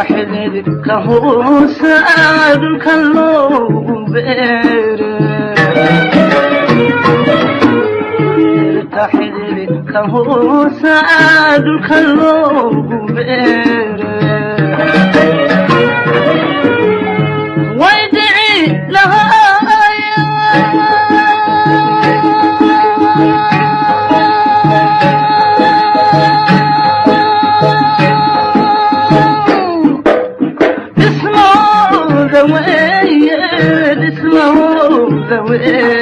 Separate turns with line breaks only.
Xididka hoosa dhulka loogu beere, dhirta xididka hoosa dhulka loogu beere, way dhici lahaaya. Dhismooda weeye, dhismooda weeye.